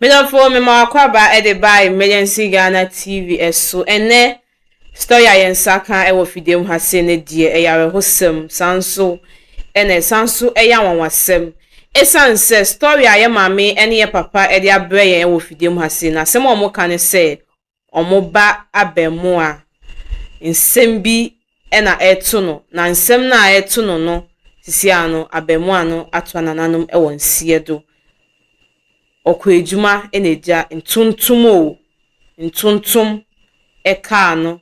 Medɔfoɔ mema w'akwaaba de ba Emergency Ghana TV so. Ɛnnɛ story a yɛn nsa ka wɔ fidie mu ha sei no deɛ ɛyɛ awerɛhosɛm saa nso ɛna ɛsan nso ɛyɛ anwanwasɛm. Ɛsiane sɛ story a yɛ maame ne yɛ papa de abrɛ yɛn wɔ fidie mu ha sei no asɛm a wɔka ne sɛ wɔn ba abɛmoa nsɛm bi na ɛreto no na nsɛm no a ɛreto no no sisi ano abɛmoa no ato anananom wɔ nseɛ do. Ɔkɔ edwuma na egya ntontom o, ntontom kaa no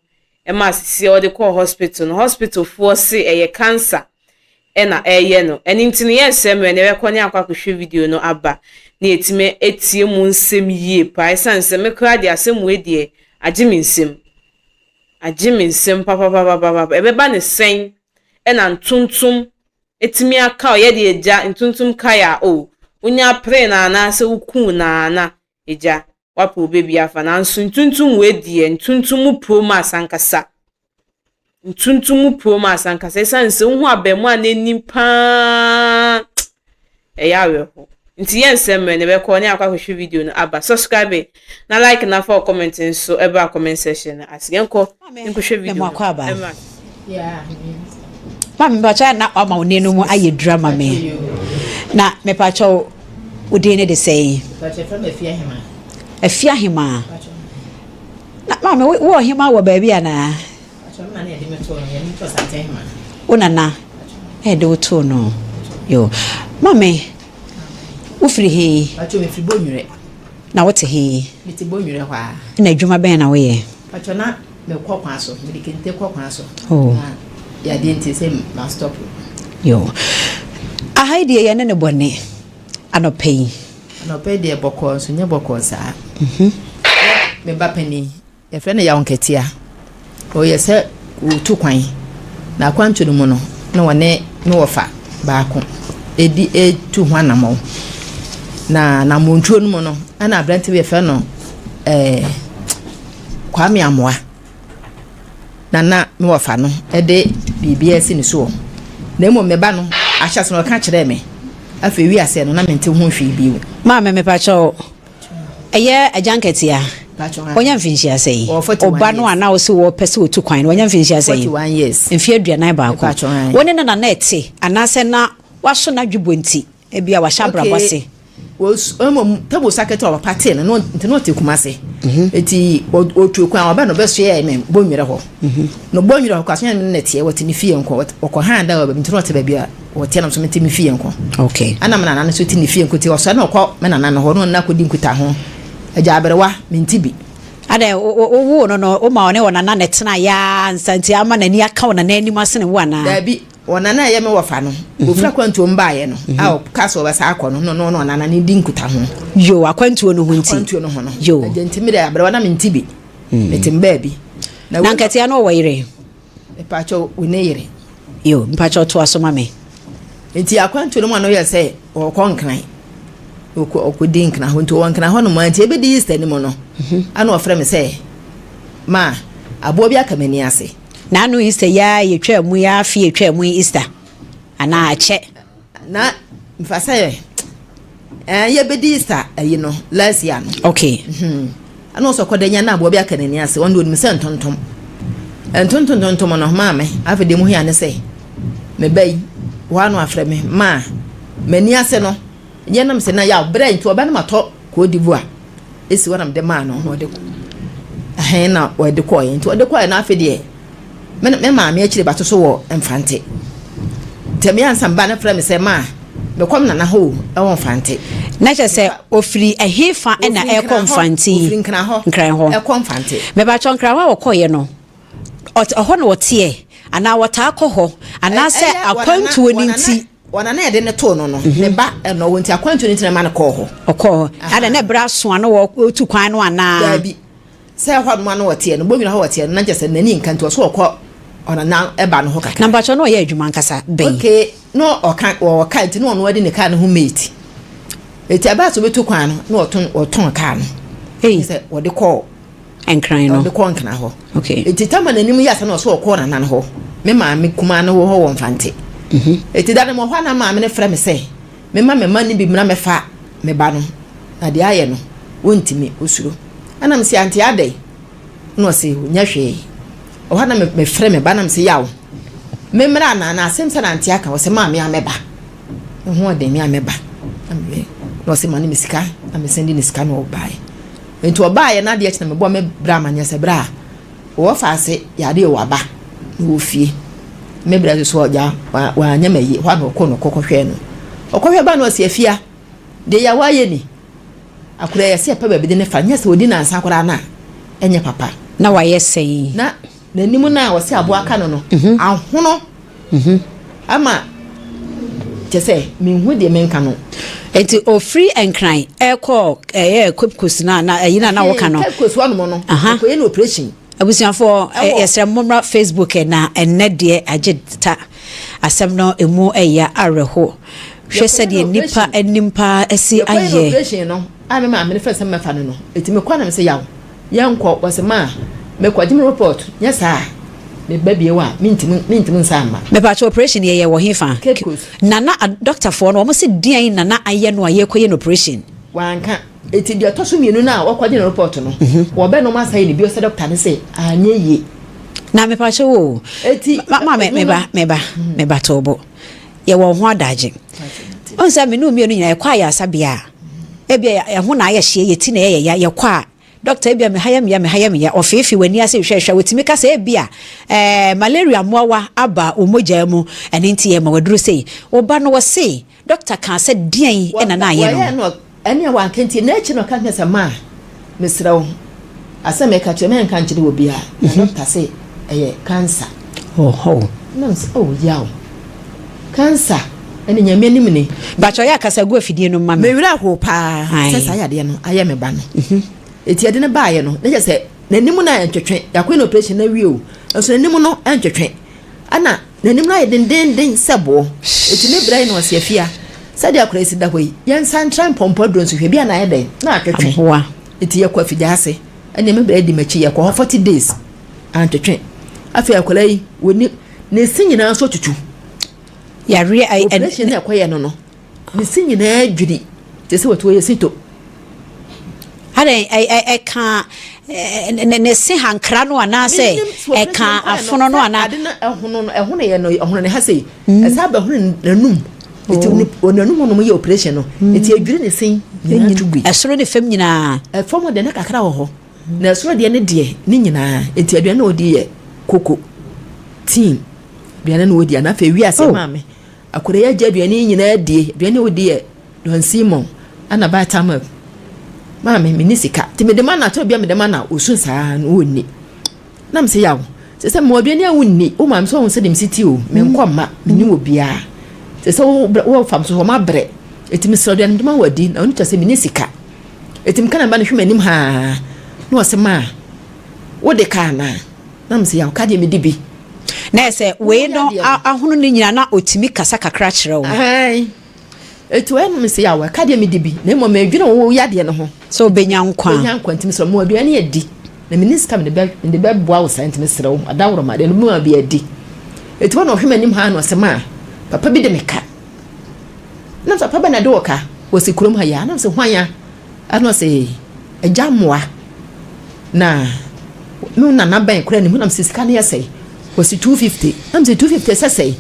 ma sisi a ɔde kɔɔ hospital no, hospitalfoɔ se ɛyɛ cancer na ɛreyɛ no. Ɛno nti no yɛnsɛe mmerɛ na yɛbɛkɔ ne akɔ akɔhwɛ video no aba na yɛatumi atie mu nsɛm yie paa ɛsiane sɛ me koraa deɛ asɛm wei deɛ agye me nsam. Agye me nsam papapapapapa. Ɛbɛba ne sɛn ɛna ntontom etumi aka wo yɛde egya ntontom kae a o wonya pere no anaasɛ wokuu no a na egya wapɛ wo baabi afa nanso ntontom wei deɛ ntontom mu pro mass ankasa ntontom mu pro mass ankasa ɛsiane sɛ wohu abɛɛmoa n'anim paa ɛyɛ awerɛho nti yɛnsɛ mmerɛ na ɛbɛkɔ ne akɔ akɔhwɛ video no aba. Subscribe na like na fa comment nso ɛba comment section no ase. Yɛnkɔ nkɔhwɛ video no ɛmra. Maame, mepakyɛ na wama wo nne no mu ayɛ dura ma me. Na mepakyɛ wo din ne de sɛn? Afia Ahema. Na maame, wo ɔhema wɔ baabi anaa? Wo nana ɛde wo too no. Yo. Maame, wofiri he? Na wote he? Na adwuma bɛn na woyɛ? Mekɔ kwan so, mede kente kɔ kwan so. Oh. Na yadeɛ nti sɛ ma stop. Yo. Aha yi deɛ yɛne ne bɔne anɔpa yi. Anɔpa yi deɛ bɔkɔɔ nso nyɛ bɔkɔɔ saa. Me ba panin, yɛfrɛ no Yaw Nketea. Ɔyɛ sɛ ɔretu kwan. Na akwantu no mu no, na ɔne ne wɔfa baako ɛdi ɛtu ho anammɔn. Na anammɔntuo no mu no, ɛna aberante bi yɛfrɛ no ɛɛ Kwame Amoah na na me wɔfa no de biribi asi ne soɔ. Na mmom me ba no, ahyɛse no ɔka kyerɛɛ me. Afei wi aseɛ no, na mente ho hwee bio. Maame, mepakyɛ wo, ɛyɛ Agya Nkatia? Wanya mfinhyia sɛn? Ɔba no a na wose wɔpɛ sɛ ɔtu kwan no, wanya mfinhyia sɛn? Mfeɛ 41. Wo ne no na na ɛte anaasɛ na waso n'adwebɔ nti? Ebia wahyɛ abrabɔ ase. Mmom table sakɛte a papa tee no no nti na ɔte Kumase. Nti ɔtu kwan ɔbɛ no bɛsoɛ me Bonwire hɔ. Na Bonwire hɔ kwaso ne na teɛ wɔte ne fie nko. Ɔkɔ han da wɔ baabi nti na ɔte baabi a ɔteɛ no nso mete me fie nko. Okay. Ɛna me nana no nso te ne fie nko nti ɔsɔre na ɔkɔ me nana no hɔ na ɔne no akɔdi nkutaho. Agya aberewa mente bi. Adɛn, wowoo no no woma ɔne ɔnana na ɛtenaeɛ ara ansa nti ama n'ani aka ɔnana anim asene wo anaa? Daabi. Ɔnana a ɛyɛ me wɔfa no, ofiri akwantuo mu baeɛ no, a ɔka sɛ ɔbɛsa akɔ no, na ɔno ɔnana no di nkutaho. Yoo, akwantuo no ho nti. Akwantuo no ho no. Yoo. Agya nti me deɛ aberewa na mente bi. Mete me baabi. Na nkatia no ɔwɔ yere? Mepakyɛ wo ne yere. Yoo, mepakyɛ toa so ma me. Nti akwantuo no mu a na ɔyɛ sɛ ɔkɔ Nkran. Ɔkɔdi Nkran hɔ. Nti ɔwɔ Nkran hɔ nom a, nti ɛbɛdi Easter no mu no, ana ɔfrɛ me sɛ, ma aboa bi aka m'ani ase. N'ano Easter yi ara yɛtwaa mu yi ara afe yɛtwaa mu yi Easter anaa akyɛ. Na nfa sɛ ɛɛ yɛbɛdi Easter ayi no last year no. Okay. Ɛna ɔsɔ kɔda nya na aboa bi aka n'ani ase ɔno deɛ onim sɛ ntontom. Ntontom ntontom no maame afei deɛ mu hia ne sɛ me ba yi hɔ ano afrɛ me maa m'ani ase no yɛ nam sɛ na yɛ abrɛ nti ɔbɛ no ma tɔ Cote d'Ivoire. Esi hɔ na mede maa no na ɔde ɛhɛn na ɔde kɔɔɛ nti ɔde kɔɔɛ no afei deɛ me me maame akyire bato so wɔ Mfante nti me ansa mba no frɛ me sɛ maa mekɔ me nana hɔ o ɛwɔ Mfante. Na kyerɛ sɛ ofiri ɛhefa ɛna ɛkɔ Mfante yi? Ofiri Nkran hɔ. Nkran hɔ. Ɛkɔ Mfante. Mepakyɛw Nkran hɔ a wɔkɔɔyɛ no ɛhɔ na wɔteɛ anaa wɔtaa kɔ hɔ anaasɛ akwantuo no nti? Ɔna na yɛde no too no no, ne ba ɛnɔ wɔ nti akwantuo no nti na ɛma no kɔɔ hɔ. Ɔkɔɔ hɔ. Ada na ɛberɛ aso a na wɔtu kwan no anaa? Daabi. Sɛ ɛhɔ nom a na ɔteɛ no, Bɔnwira hɔ ɔteɛ no, na kyerɛ sɛ n'ani nka nti ɔso ɔkɔ ɔna na ɛba no hɔ kakra. Na mpakyɛw na ɔyɛ adwuma ankasa bɛn? Okay, na ɔka ɔwɔ kaa nti na ɔno adi ne kaa no ho mate. Eti ɛbaa sɛ ɔbɛtu kwan no na ɔtɔn ɔtɔn kaa no. Ei. Sɛ wɔde kɔɔ. Nkran no. Ɔde kɔɔ Nkran hɔ. Okay. Eti tama n'anim yɛ asa na ɔsɛ ɔkɔɔ nana no hɔ. Me maame kumaa no wɔ hɔ wɔ Mfante. Eti da no mewɔ hɔ a na maame no frɛ me sɛ memma me mma no bi mmra mmɛfa me ba no. Na deɛ ayɛ no. Wɔntumi, ɔsuro. Ɛna mese ante adɛn? Ɛna ɔse nyɛ hwee. Ɔhɔ na mefrɛ me ba na mese yaw, memmra anaa? Na asɛm sɛ na ante aka, ɔse maa me a mɛba. Me ho ɔden me a mɛba. Na ɔse ma ne me sika, na mesan di ne sika na ɔbaeɛ. Nti ɔbaeɛ na adeɛ kye na mebɔ me bra amaneɛ sɛ bra wɔ faase yadeɛ wɔ aba na wɔ fie. Me bra nso so ɔgya wanyɛ ma yie, hɔ a na ɔkɔ na ɔkɔ kɔhwɛɛ no. Ɔkɔhwɛ ba na ɔse afia, deɛ yaw ayɛ ni. Akora yɛ sɛ yɛpɛ baabi de no fa, nyɛ sɛ ɔdi nansa koraa no a, ɛnyɛ papa. Na wayɛ sɛn? Na n'anim no a wɔse aboa ka no no, ahono ama kyɛ sɛ menhu deɛ menka no. Nti ofiri Nkran ɛkɔ ɛyɛ Cape Coast na na ɛyi na na wɔka no. Cape Coast hɔ nom no, ɔkɔyɛ no operation. Abusuafoɔ yɛsrɛ mommra Facebook na ɛnnɛ deɛ agye ta asɛm no ɛmu ɛya awerɛho hwɛ sɛdeɛ nnipa anim paa asi Yɛkɔyɛ no ayɛ. operation no a me maame no frɛ sɛ mɛfa no no ɛti mekɔ na mesɛ yaw yɛnkɔ wɔse maa mekɔgye me report nyɛ saa a meba bio a mentimi mentimi nsa mma. Mepakyɛ operation yɛyɛ wɔ hefa? Cape Coast. Nana doctor foɔ no wɔn se deɛn na na ayɛ no a yɛkɔyɛ no operation? Wanka. Enti deɛ ɛtɔ so mmienu no a wɔkɔgye no report no, wɔbɛnom asa yɛ no bio sɛ dɔkta no se anyɛ yie. Na mepakyɛ wo o, Eti, ma maame ɛno meba no. meba meba to bo, yɛwɔ wo ho adagye. Wohu sɛ me ne wo mmienu nyinaa yɛkɔ ayaresabea a, ebia yɛn ho na ayɛ hyeɛ, yɛn ti na ɛyɛ yɛ ya, yɛkɔ a, dɔkta ebia me ha yɛ me ya, me ha yɛ me ya, ɔfeefee w'ani ase hwɛhwɛ a, ɔtumi ka sɛ ebia ɛɛ malaria mmoawa aba wo mogya mu, ɛno nti yɛma wo aduro sei. Wo ba no wɔse Dɔkta kaa sɛ deɛn na na ayɛ no? Wɔyɛɛ no ɛnea wanka nti, na akyi no ɔka kyerɛɛ me sɛ, Ma, mesrɛ wo, asɛm a mereka kyerɛ wo, mɛnka nkyerɛ obiara. Na dɔkta se ɛyɛ kansa. Ɔhɔ. Na mese, Oh, yaw. Kansa, ɛne Nyame anim ni. Mpakyɛ ɔyɛ a kasa gu afidie no mu ma me. Me werɛ how paa sɛ saa yadeɛ no ayɛ me ba no. Enti yɛde no baeɛ no, na kyerɛ sɛ n'anim no ɛntwetwe. Yɛakɔyɛ no operation no awie o, nso n'anim no ɛntwetwe. Ɛna n'anim no ayɛ dendeenden sɛ boɔ. Enti me brɛ yi na ɔse, Afia, sɛdeɛ akwadaa yi si da hɔ yi, yɛnsan ntra mpɔmpɔ aduro nso hwɛ, bi a na ayɛ dɛn? Na atwetwe. Aboa. Enti yɛkɔ afigya ase. Ɛnneɛ me brɛ di m'akyi, yɛkɔ hɔ 40 days, antwetwe. Afei akwadaa yi, wɔni, ne se nyinaa nso atutu. Yareɛ ɛ, ɛ, Operation na ɛkɔyɛ no no, ne se nyinaa dwiri, te sɛ wɔte hɔ yɛ sito. Adɛn, ɛ, ɛ, ɛka ɛ, ne, ne se hankra no anaasɛ Menim sɛ operation ɛka no kɔyɛ no, afono no sɛ anaa? ade no ɛhono no, ɛhono yɛ no, ɛhono ne ha sei, ɛsan bɛhono n'anum. Eti ne, wɔ n'anum hɔ nom yɛ operation no, eti edwiri ne se nyinaa tu gui. Ɛsoro ne fam nyinaa. Ɛfam deɛ na kakra wɔ hɔ, na ɛsoro deɛ ne deɛ ne nyinaa. Eti aduane na ɔdi yɛ koko, tea, aduane na ɔdi, ana afei wiase Oh. maame. Akwadaa yi agye aduane yi nyinaa die, aduane a ɔdi yɛ Don Simon ɛna Vitamin. Maame, menni sika, nti mede ma no a, tɔ bi a mede ma no a, ɔsu saa na ɔnni. Na mese yaw, sɛ sɛ mewɔ aduane a wonni, wo maame sɛ ɔhu sɛdeɛ mesi te o, menkɔ mma, menni obiara. Sɛ sɛ wo fam so hɔ mabrɛ, nti mesrɛ aduane mede ma wo adi, na ɔno kyerɛ sɛ menni sika. Nti meka na meba no hwɛ m'anim haa, na ɔse maa, wode ka anaa? Na mese yaw, ka deɛ medi bi. Na ɛsɛ wei no ahono ne nyinaa na ɔtumi kasa kakra kyerɛ wo. Ae. Eti ɔyɛ no mese yaw, ɛka deɛ medi bi, na mmom medwene wo yadeɛ no ho. Sɛ wobɛnya nkwa. Wobɛnya nkwa nti mesrɛ mo aduane adi, na menni sika mede bɛ mede bɛboa wo saa nti mesrɛ wo adaworoma deɛ no bɛma bi adi. Eti hɔ na ɔhwɛ m'anim haa na ɔse maa papa bi de me ka. Na mese papa bɛ na ɛde wo ka? Wɔse kurom ha yi a. Na mese hwan a? Ɛna ɔse agya mmoa na me nana bɛn koraa nim. Na mese sika no yɛ sɛe? Wɔse 250. Na mese 250 ɛsɛ sɛe?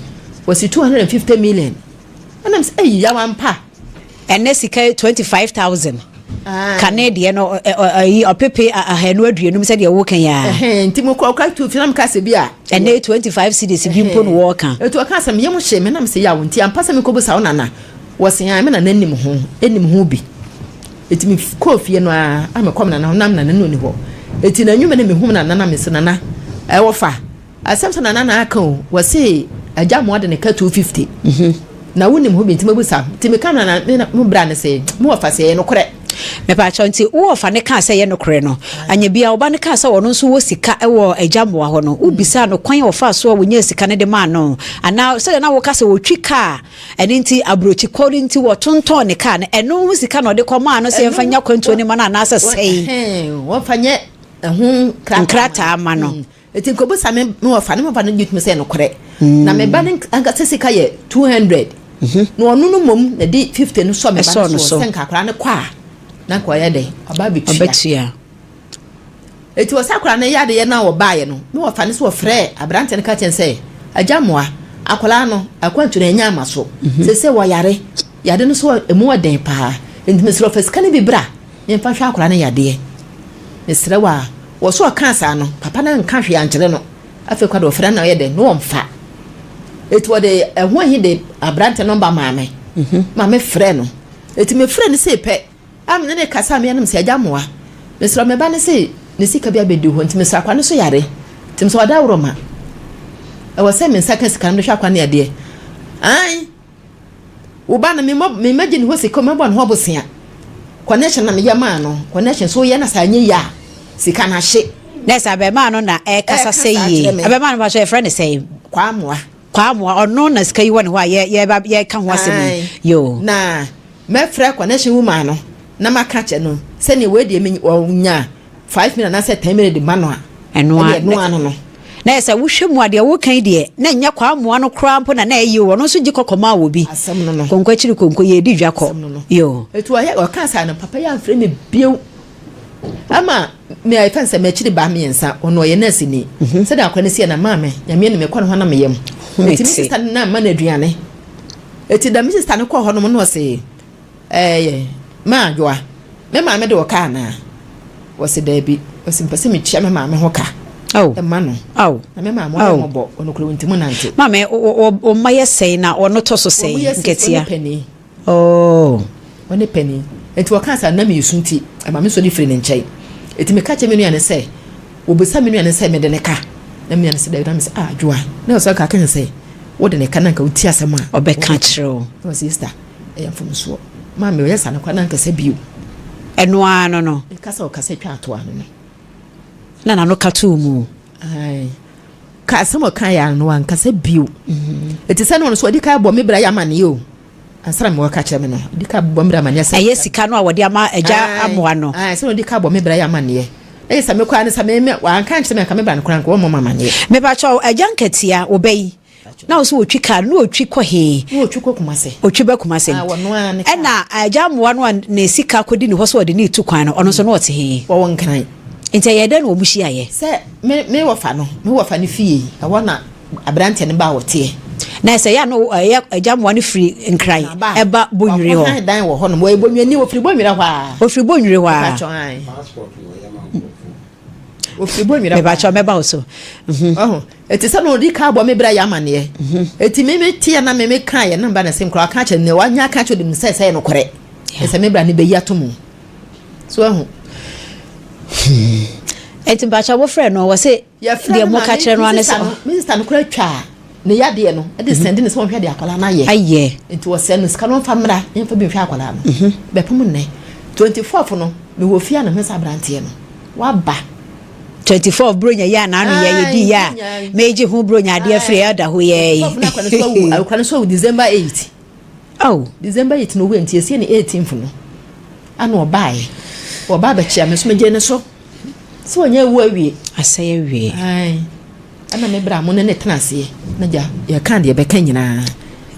Wɔse 250 million. Ɛna mese eyi yaw ampa. Ɛnɛ sika yi 25,000. Kane deɛ no ɛyi ɔpepe 250 sɛdeɛ woka yi ara. Nti mo kɔ ɔka tu fi na meka sɛ bi a. Ɛnɛ 25 cedis bi mpo no wɔka. Etu ɔka sɛ meyam hye me na mese yaw nti ampa sɛ mekɔbu sa wo nana. Wɔse an me nana nim ho nim ho bi. Eti me kɔɔ fie no ara a mekɔ me nana hɔ na me nana no ni hɔ. Eti na anwummerɛ na mehu me nana na mese nana ɛwɔ fa. Asɛm sɛ Nana na aka o, wɔse Agya Amoah de ne ka 250 na wonim ho bi nti mabisa. Nti meka no na me mo bra no se me wɔfa se ɛyɛ nokorɛ. Mepaakyɛw nti wo wɔfa no kaa sɛ ɛyɛ nokorɛ no, anyɛ biaa wo ba no kaa sɛ ɔno nso wɔ sika wɔ Agya Amoah hɔ no, wo bisaa no kwan a ɔfaa so a wɔnyaa sika no de maa no anaa sɛdeɛ na woka sɛ ɔtwi kaa ɛno nti aburokyi kɔ no nti wɔtontɔn ne kaa no ɛno ho sika na ɔde kɔ maa no sɛ yɛmfa nya kwantuo no ma no anaasɛ sɛn? Wɔmfa nyɛ ɛho nkrataa ma no. Enti nkɔbisa me me wɔfa ne wɔfa no gye tom sɛ nokorɛ. Na me ba no ankasa sika yɛ 200. Na ɔno no mmom na de 50 no sɔ me ba no soɔ sɛ nka akwadaa no kɔ a na nka ɔyɛ dɛ ɔba abɛtua. Ɔbɛtua. Eti wɔ sɛ akwadaa no yɛ adeyɛ no a wɔbaeɛ no, na wɔfa no sɛ wɔfrɛɛ aberanteɛ no ka kyerɛ no sɛ, Agya mmoa, akwadaa no, akwantu no ɛnyɛ ama so. Mhm. Seesei wɔyare, yade no so ɛmu wɔ den paa. Nti mesrɛ wo fa sika no bi bra na yɛmfa nhwɛ akwadaa no yadeɛ. Mesrɛ wo a. Wɔ so ɔkaa saa no, papa no anka hwee ankyerɛ no. Afei koraa deɛ ɔfrɛ no na ɔyɛ dɛn na ɔmfa. Eti wɔde ɛho ahi de aberanteɛ nɔmba maa me. Mhm. Ma mefrɛ no. Eti mefrɛ no sei pɛ, a me ne no rekasa a me anom sɛ, Agya mmoa, mesrɛ wo, me ba no se ne sika bi abɛdu hɔ nti mesrɛ akwa no so yare nti mesrɛ ɔda worɔ ma ɛwɔ sɛ me nsa ka sika no mede hwɛ akwa no yadeɛ. Ae, wo ba no memmɛgye ne hɔ sika mɛbɔ ne hɔ bosea. Connection na meyɛ maa no, connection so woyɛ na sɛ anyɛ yie a sika no ahye. Na sɛ abɛɛmaa no na ɛrekasa sɛ yie, abɛɛmaa no ba so yɛfrɛ no sɛn? Kwaamoa. Kwaamoa, ɔno na sika yi wɔ ne hɔ a yɛ yɛba yɛreka ho asɛm yi. Yoo. Na mɛfrɛ connection woman no na maka akyerɛ no sɛnea wei deɛ me ɔnya 5 million anaasɛ 10 million de ma no a, Ɛno ɛdeɛ ɛno ano no. Na yɛ sɛ wohwɛ mu a deɛ woka yi deɛ na ɛnyɛ Kwaamoa no koraa mpo na na ɛyɛ o, ɔno nso gye kɔkɔ maa wɔ bi. Asɛm no no. Konko akyiri konko yɛredi dwa kɔ. Asɛm no no. Yoo. Eti ɔyɛ ɔkaa saa no papa yi amfrɛ me bio. Ama me a yɛfrɛ no sɛ m'akyiri ba mmiɛnsa, ɔno ɔyɛ nɛɛseni. Mhm. Sɛdeɛ akwadaa no si yɛ na maame, Nyame anim mekɔ ne hɔ na meyam. Eti me sista no na mma no aduane. Eti da me sista no kɔɔ hɔnom na ɔse, ɛɛ maa Adwoa, me maame de wo ka anaa? Ɔse daabi. Ɔse mepɛ sɛ metua me maame ho ka ɛma no. Na me maame ɔyɛ mmɔbɔ, ɔno koraa ɔntumi nante. Maame, wo mma yɛ sɛn na ɔno tɔ so sɛn? Wɔn yɛ six, Nketea. ɔne panin. Oh. Ɔne panin. Enti wɔkaa saa no, na meresu nti, ɛma me sɔre firii ne nkyɛn. Enti meka kyerɛɛ me nua no sɛ, wɔbisa me nua no sɛ mede no ka? Na me nua no sɛ dabi. Na mese, ah, Adwoa, na ɛwɔ sɛ anka aka no sɛ wode no ka na anka wotie asɛm a ɔbɛka kyerɛ wo. Na ɔse, Esther, ɛyɛ mfomsoɔ. Maame, ɔyɛ saa no koraa na ankasa bio. Ɛno ara no no. Meka sɛ ɔkasa twa ato ano no. Na n'ano ka too mu. Ae. Ka asɛm a ɔkaeɛ ara no, wankasa bio. Ɛte sɛ na ɔno nso ɔde ka bɔ me bra yɛ amaneɛ o. Ansa na mewɔ ka kyerɛ me no, ɔde ka bɔ me bra amaneɛ sɛ. Ɛyɛ sika no a wɔde ama agya amoa no. Ae, sɛ ɔde ka bɔ me bra yɛ amaneɛ. Ɛyɛ sɛ me koraa no sɛ me me wanka nkyerɛ me anka me bra no koraa nka wɔmmɔ me amaneɛ. Mepakyɛw, agya nkatia, wo ba yi, na wo sɛ wɔtwi kaa no, na ɔtwi kɔ he? Na ɔtwi kɔ Kumase. Ɔtwi ba Kumase. Ah, wɔno ara ne kaa. Ɛna agya amoa no a ne sika kɔdi ne hɔ sɛ ɔde no retu kwan no, ɔno nso na ɔte he? Wɔwɔ Nkran. Nti ɛyɛɛ dɛn na wɔn hyiaeɛ? Sɛ me me wɔfa no, me wɔfa no fie, ɛhɔ na aberanteɛ no ba a ɔteɛ. Na ɛsɛ yɛ a na ɛyɛ agya mmoa no firi Nkran ɛba Bonwire hɔ. Wakɔhan dan wɔ hɔnom, ɔyɛ Bonwireni, ɔfiri Bonwire hɔ ara. Ɔfiri Bonwire hɔ ara. Mepakyɛw, ae. Ɔfiri Bonwire hɔ ara. Mepakyɛw, mɛba wo so. Ɔho, ɛte sɛ na ɔdi kan abɔ me bra yɛ amaneɛ. Eti me me teɛ na me me kaeɛ na meba na sɛ nkora ɔka akyerɛ no, nea wanya aka akyerɛ ɔde sɛ sɛ ɛyɛ nokorɛ. Ɛsɛ me bra no bɛyi ato mu. So ahu. Hmm. Eti mpakyɛw wofrɛ no wɔ se deɛ mo ka kyerɛ no ane sɛ. Me sista no koraa twaa ne yadeɛ no de mhm. sɛnde ne sɛ wɔhwɛ de akwadaa no ayɛ. Ayɛ. Nti wɔsɛn no sika no mfa mmra mfa bi nhwɛ akwadaa no. Mhm. Bɛpem nnɛ. 24 no mewɔ fie a na mehu sɛ aberanteɛ no waba. 24 bronya yi a n'ano yɛ yɛdi yɛ a megye ho bronya adeɛ firi ɛda hɔ yɛ yi. Akwadaa no so awu December 8. Oh. December 8 no owuiɛ nti yɛsie no 18th no ana ɔbaeɛ. Ɔba abɛkyea me nso megyee ne so sɛ wanya awu awie. Asɛe awie. Ae. Ɛna me bra mo ne ne tena aseɛ na gya yɛka deɛ bɛka nyinaa.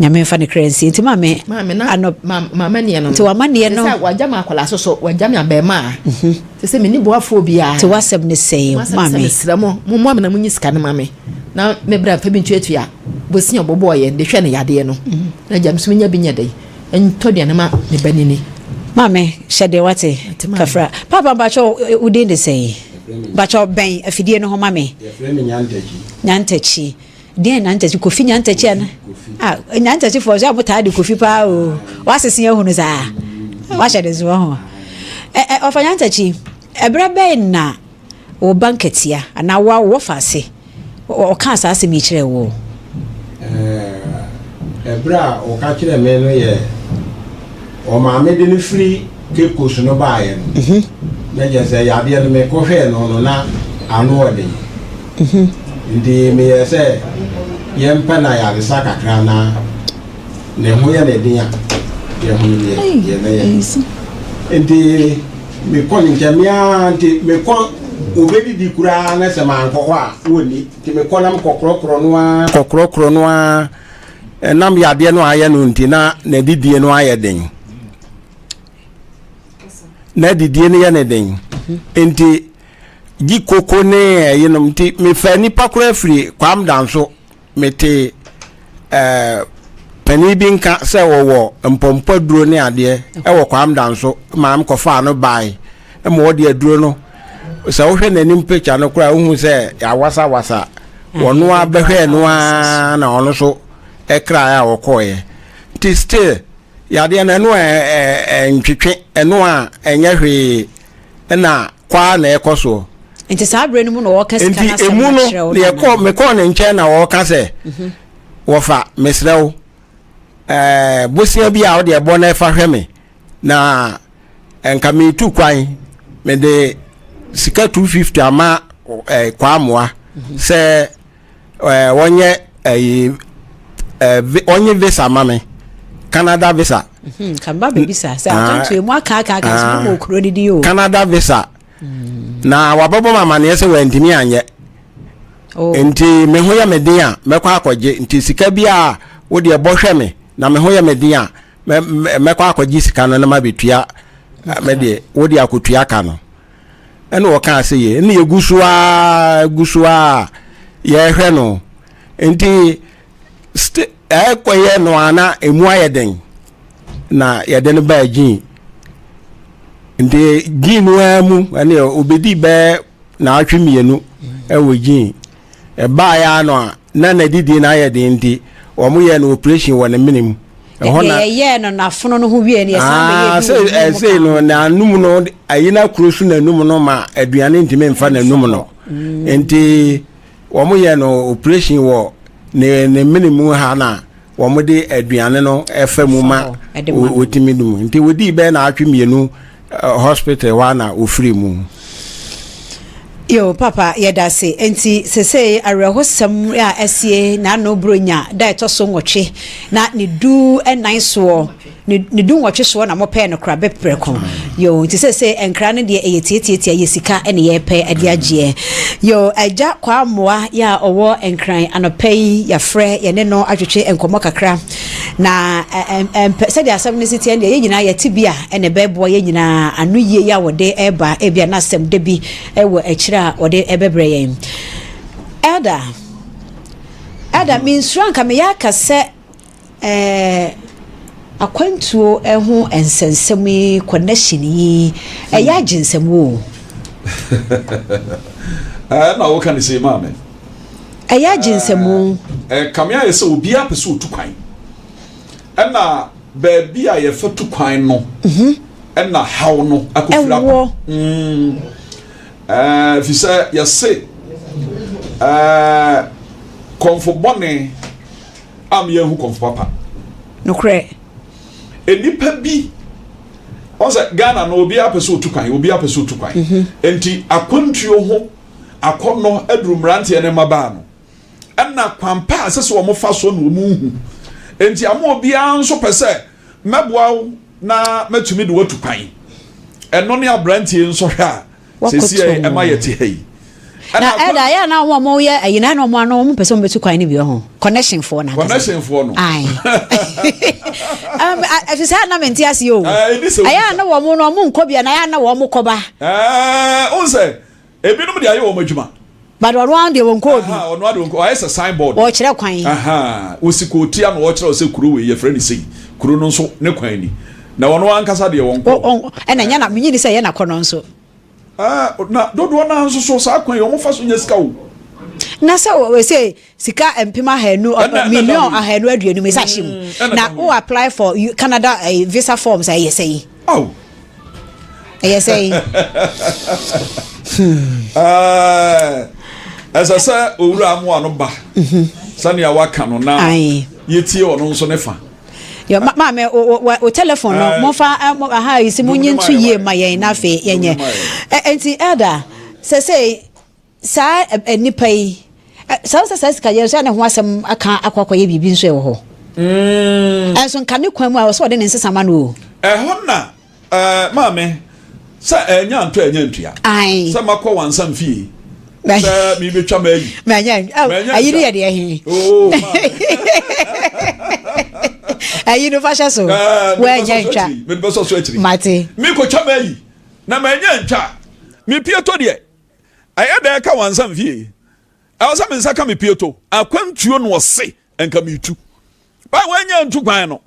Nyame mfa ne kra nsie nti maame. Maame na ano maame neɛ no. Nti wama neɛ no. Sɛ wagya me akwadaa soso wagya me abɛɛmaa. Mhm. Sɛ sɛ menni boafoɔ biara. Nti wasɛm ne sɛe maame. Mesrɛ mo mommoa me na monyi sika no ma me na me bra mfa bi ntuatua bosea a ɔbɔbɔɔ yɛn de hwɛ no yadeɛ no na agya me nso menya bi nyɛ dɛn ntɔ aduane ma me ba nini. Maame hyɛ deɛ wate kafra. Papa mpakyɛ wo din de sɛn? Mpakyɛ bɛn afidie no ho ma me. Yɛfrɛ me Nyantakyi. Nyantakyi. Deɛn Nyantakyi? Kofi Nyantakyi ana? Ah, Nyantakyi foɔ sɛ ɔmo taa de Kofi paa o. Wasese ahunu saa. Wahyɛ ne so ho. Ɛ ɛ ɔfa Nyantakyi, ɛberɛ bɛn na Wo ba nkatia anaa wo a wo wɔfa ase, ɔkaa saa asɛm yi kyerɛɛ wo? Ɛberɛ a ɔka kyerɛɛ me no yɛ ɔmaame de no firi Cape Coast no baeɛ no, mhm. na kyerɛ sɛ yadeɛ no mekɔhwɛɛ no no na ano ɔden. Mhm. Nti meyɛɛ sɛ yɛmpɛ no ayaresa kakra na ne ho yɛ ne den a yɛhunu deɛ yɛbɛyɛ. Nti Mekɔ ne nkyɛn, me ara nti mekɔ, wɔbɛdidi koraa na sɛ mankɔ hɔ a, wɔnni. Nti mekɔ na mekɔkorɔkorɔ no ara. Kɔkorɔkorɔ no ara, ɛnam yadeɛ no a ayɛ no nti na n'adidie no ayɛ den. Na adidie no yɛ ne den. Nti gye koko ne ɛyinom nti mefa nipa koraa firi Kwam Danso mete ɛɛ panin bi nka sɛ wɔwɔ mpɔmpɔ aduro ne adeɛ ɛwɔ Kwam Danso maa mekɔfaa no bae ma ɔde aduro no sɛ wohwɛ n'anim picture no koraa wohu sɛ awasawasa wɔno a bɛhwɛɛ no ara na ɔno so ɛkraeɛ a wɔkɔɔeɛ nti still yadeɛ no ɛno a ɛntwetwe ɛno a ɛnyɛ hwee ɛna kwaa na ɛkɔ soɔ. Nti saa berɛ no mu na wɔka sika no asɛm no kyerɛ wo? Nti emu no mekɔɔ ne nkyɛn na wɔka sɛ mhm. wɔfa mesrɛ wo ɛɛ bosia bi a wode ɛbɔ na ɛfa hwɛ me na nka metu kwan mede sika 250 ama ɛɛ kwaamoa mhm. sɛ ɛɛ wɔnyɛ ɛyi ɛɛ wɔnyɛ visa ma me Canada visa. Mhm, kamba bebisa sɛ ah, akanto emu aka aka aka so mo ah. kuro didi o. Canada visa mm. na wabɛbɔ m amaneɛ sɛ wantumi anyɛ. Oh. Nti me ho yɛ me den a mɛkɔ akɔgye nti sika bi a wode ɛbɔ hwɛ me na me ho yɛ me den a mɛkɔ akɔgye sika no na mabɛtua me deɛ wode akɔtua ka no. Ɛna ɔkaa sɛ yɛ ɛna yɛgu so ara gu so ara yɛrehwɛ no nti ɛkɔyɛ no a na emu ayɛ den na yɛde no baa gyin nti gyin no ara mu ɛne obedi bɛɛ naawɔtwe mmienu ɛwɔ gyin Ɛbaeɛ ara no a na n'adidie no ayɛ den nti, wɔyɛɛ no operation wɔ ne mene mu. Ɛhɔ na yɛyɛɛ no n'afono no ho wie no, yɛsan bɛyɛɛ bi wɔ ne mu ka no. N'anum no, ayi no akuro so n'anum no ma aduane ntumi mfa n'anum no. Mm. Nti wɔyɛɛ no operation wɔ ne ne mene mu ha na wɔde aduane no ɛfa mu ma wɔtumi dum. Nti wɔdii bɛyɛ naawɔtwe mmienu Hospital hɔ a na ɔfiri mu. Yo papa yɛdase enti sesei awerɛhosɛm a asie n'ano bronya da ɛtɔ so nwɔtwe na ne du nan soɔ ne du nwɔtwe soɔ na mopɛɛ no kora bɛprɛko yo nti sesei nkra no deɛ ɛyɛ tiatiatia yɛ sika ne yɛpɛ de agyeɛ yo agya kwaa mmoa yɛ a ɔwɔ nkran anɔpa yi yɛafrɛ yɛne no atwetwe nkɔmmɔ kakra Na ɛmpɛ sɛdeɛ asɛm no si teɛ no deɛ, yɛn nyinaa yɛte bi a ɛna ɛbɛboa yɛn nyinaa ano yie yi a wɔde reba, ebia na asɛm da bi wɔ akyire a wɔde bɛbrɛ yɛn. Elder, Elder, mensuro anka meyɛ aka sɛ ɛɛ akwantuo ho nsɛnsɛm yi connection yi ɛyɛ agye nsɛm o. Ɛna woka ne sei maame. Ɛyɛ agye nsɛmu. Ɛkame ayɛ sɛ obiara pɛ sɛ otu kwan. Ɛna baabi a yɛfa tu kwan no mhm. ɛna haw no akɔfiri aba. Mm. Ɛfiri sɛ yɛse kɔmfo bɔne a meyɛhu kɔmfo papa. Nokorɛ. Nnipa bi wɔn sɛ Ghana no obiara pɛ sɛ otu kwan obiara pɛ sɛ otu kwan. Mhm. Nti akwantuo ho akɔnnɔ aduru mmeranteɛ ne mmabaa no, ɛna kwan pa a ɛsɛ sɛ wɔfa so na wɔnhu. Enti ama obiara nso pɛ sɛ mɛboa wo na mɛtumi de watu kwan. Ɛno ne aberanteɛ nso hwɛ a seesei ɛma yɛte ha yi. Na ɛda yɛ na wɔn a wɔyɛ ɛyi na ɛna wɔn ano wɔn pɛ sɛ wɔn bɛtu kwan no bi wɔ ho connection foɔ na connection foɔ no. Ayi ɛfi sɛ ɛna mi nti ase o. Ɛyɛ na wɔn no wɔn nkɔ bi na ɛyɛ na wɔn kɔba. Ɛɛ n sɛ. Ebinom de ayɛ wɔn adwuma. But ɔno ara deɛ wɔnkɔɔ bi. Ɔno ara deɛ wɔnkɔɔ ɔayɛ sɛ sign board. Ɔrekyerɛ kwan. Ɔsi kootia na ɔrekyerɛ wo sɛ kuro wei yɛfrɛ no sei, kuro no nso ne kwan ni. Na ɔno ankasa deɛ wɔnkɔɔ. Ɛna ɛnyɛ na menye ni sɛ ɛyɛ n'akɔnnɔ nso. Na dodoɔ no ara nso so saa kwan yi wɔfa so nya sika o. Na sɛ wɔsɛ sika mpem ahanu million 250 ɛsɛ ahyɛ mu na wo apply for Canada eh, visa forms ɛyɛ sɛ yi. Oh. Ɛyɛ sɛ yi. Ɛsɛ sɛ owura amoa no ba mhm. sɛnea waka no na yɛtie ɔno nso ne fa. Yo, maame o telephone no momfa aha yi si monye nto yie ma yɛn na afei yɛnyɛ nti elder sɛ sɛ Saa nnipa yi, saa sɛ saa sika yɛ nso a ne ho asɛm aka akɔ akɔyɛ biribi nso ɛwɔ hɔ. Ɛnso nka ne kwan mu a ɔsɛ ɔde ne nsesa ma no o. Ɛhɔ na ɛɛ maame sɛ ɛnya ntɔ ɛnya ntua. Ayi. Sɛ makɔ wansa fie. Sɛ mi bɛ twa mɛ yi. Mɛ nya ayi ni yɛ deɛ he. Oo maame. Ayi no fa hyɛ so. Wɛ nya ntwa. Mi bɛ sɔ so akyiri. Mate. Mi kɔ twa mɛ yi. Na manya ntwa a, me pieto deɛ, ɛyɛ dɛn ka wansa mfie? Ɛwɔ sɛ me nsa ka me pieto. Akwantuo na ɔse nka metu. Ba wanya ntu kwan no,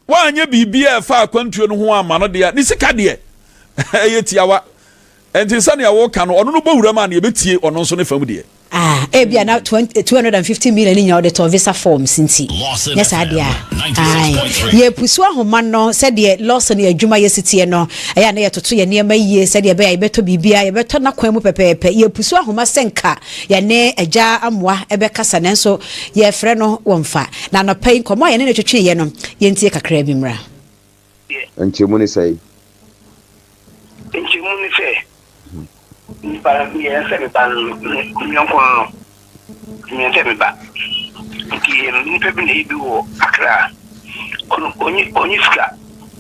wanyɛ biribi a ɛfa akwantuo no ho ama no deɛ, ne sika deɛ, ɛyɛ tiawa. Ɛnti sɛnea woka no, ɔno no bɔ wuram a na yɛbɛtie ɔno nso ne fam deɛ. Ah, ebia na 250 million no nyinaa wɔde tɔ visa forms nti. Nyɛ saa deɛ a. Ae. Yɛpusu ahoma no sɛdeɛ Lawson yɛ adwuma yɛ si teɛ no. Ɛyɛ a na yɛtoto yɛn nneɛma yie sɛdeɛ ɛbɛyɛ a yɛbɛtɔ biribiara, yɛbɛtɔ n'akwan mu pɛpɛɛpɛ. Yɛpusu ahoma sɛ nka yɛne Agya Amoah bɛkasa nanso yɛrefrɛ no wɔmfa. Na anɔpa yi nkɔmmɔ a yɛne no twetweeɛ no, yɛntie kakraa bi mmra. Nkyɛmu ne sɛn? Nkyɛmu ne sɛ, nipa no meyɛ sɛ me ba no, me yɔnko no no, meyɛ sɛ me ba. Nti nipa bi na ɛyɛ bi wɔ Accra, ɔno ɔnyi ɔnyi sika,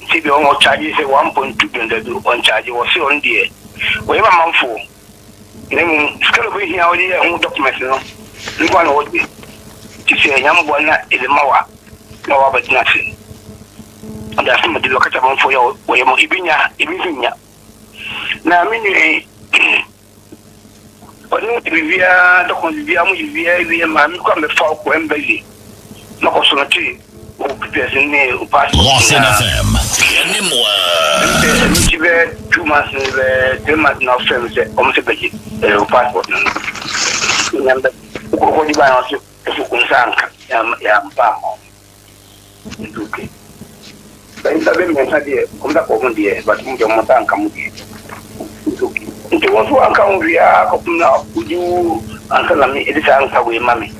nti bi ɔno ɔcharge sɛ 1.2 billion dabi ɔncharge, wɔse ɔno deɛ ɔyɛ ma manfoɔ. Na mmom sika na obehia a ɔde yɛ ho document no nko ara na ɔgye. Nti sɛ Nyame boa na edze ma wo a, na ɔabɛtsena ase. Ɔde asɛm adi ɔka kyerɛ amanfoɔ yi a wɔyɛ mo, ebi nya, ebi nso nnya. Na me nua yi, ɔne wo biribiara, document biribiara, mo yɛ biribiara wie ma me kɔ a mɛfa wo kɔ embassy na kɔ so no te wo papers ne wo passport Lawson nyinaa. FM. Yɛne mo Ɛno sɛ ɛno akyi bɛyɛ 2 months ne bɛyɛ 3 months na ɔfrɛ me sɛ ɔmo sɛ bɛgye ɛɛ wo passport no no. Nya mbɛ wokɔgye baa na ɔse ɛso wo nsa anka yɛamfa amma wo. Nti okay. Bɛ nnipa bɛ mmiɛnsa deɛ ɔmo da kɔ ɔmo deɛ but mo deɛ ɔmo nsa anka mo deɛ. Nti okay. Nti wo nso wanka ho hwee ara kɔpem na wogye wo ansa na me ɛde saa nsa wei ma me.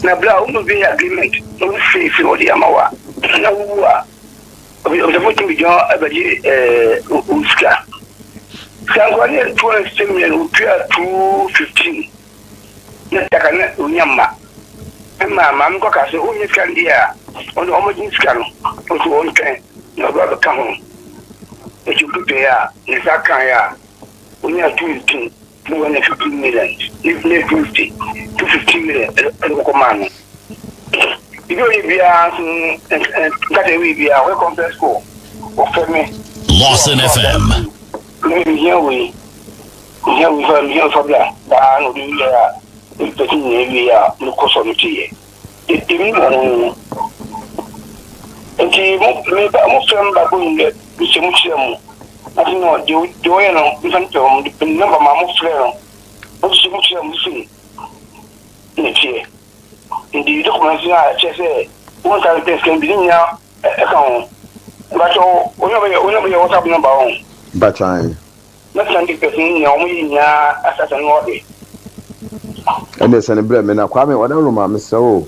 Na bere a wo ne obi yɛ agreement na wo firi hɔ de ama wo a, na wowu a, obisafo tumi gyina hɔ bɛgye ɛɛ wo sika. Sika nkoa ne yɛ 260 million, otua 215 na sika na onya mma. Ɛma maame kɔ ka sɛ onye sika no deɛ a, ɔno ɔmɔgye sika no, nso ɔntwɛn na ɔba bɛka ho. Eti otutuɛ a, ne nsa kaeɛ a, onya 215. Na wanya 15 million ne ne 250 215 million ɛde kɔkɔ maa no. Bibi ɔyɛ biara nso nkata ɛwɔ biara ɔyɛ conference call ɔfɛ me. Lawson FM. Me mehia wei mehia wei fa mehia fa bla daa na ɔde wie a pɛsi nyinaa wie a mekɔ sɔ me ti yɛ. Dede mi wɔ ho no. Nti mo me ba mo fɛ me ba bɔ nyɛ mehyɛ mo kyerɛ mo. Ati no deɛ deɛ ɔyɛ no nfa ne pɛ wɔn de namba maa mo frɛ no. Mo hyehyɛ mo kyerɛ mo sisi na ɛteɛ. Nti document no a ɛkyerɛ sɛ wɔn nsa mpɛ sika bi ne nyinaa ɛka ho. Mpakyɛ onye ɔbɛyɛ onye ɔbɛyɛ WhatsApp number wɔn. Mpakyɛ ae. Mɛsɛn de pɛsɛ ne nyinaa wɔn yɛ nyinaa asasa no ɔde. Ɛndeɛ sɛne brɛ me na Kwame Ɔdawuruma mesrɛ wo o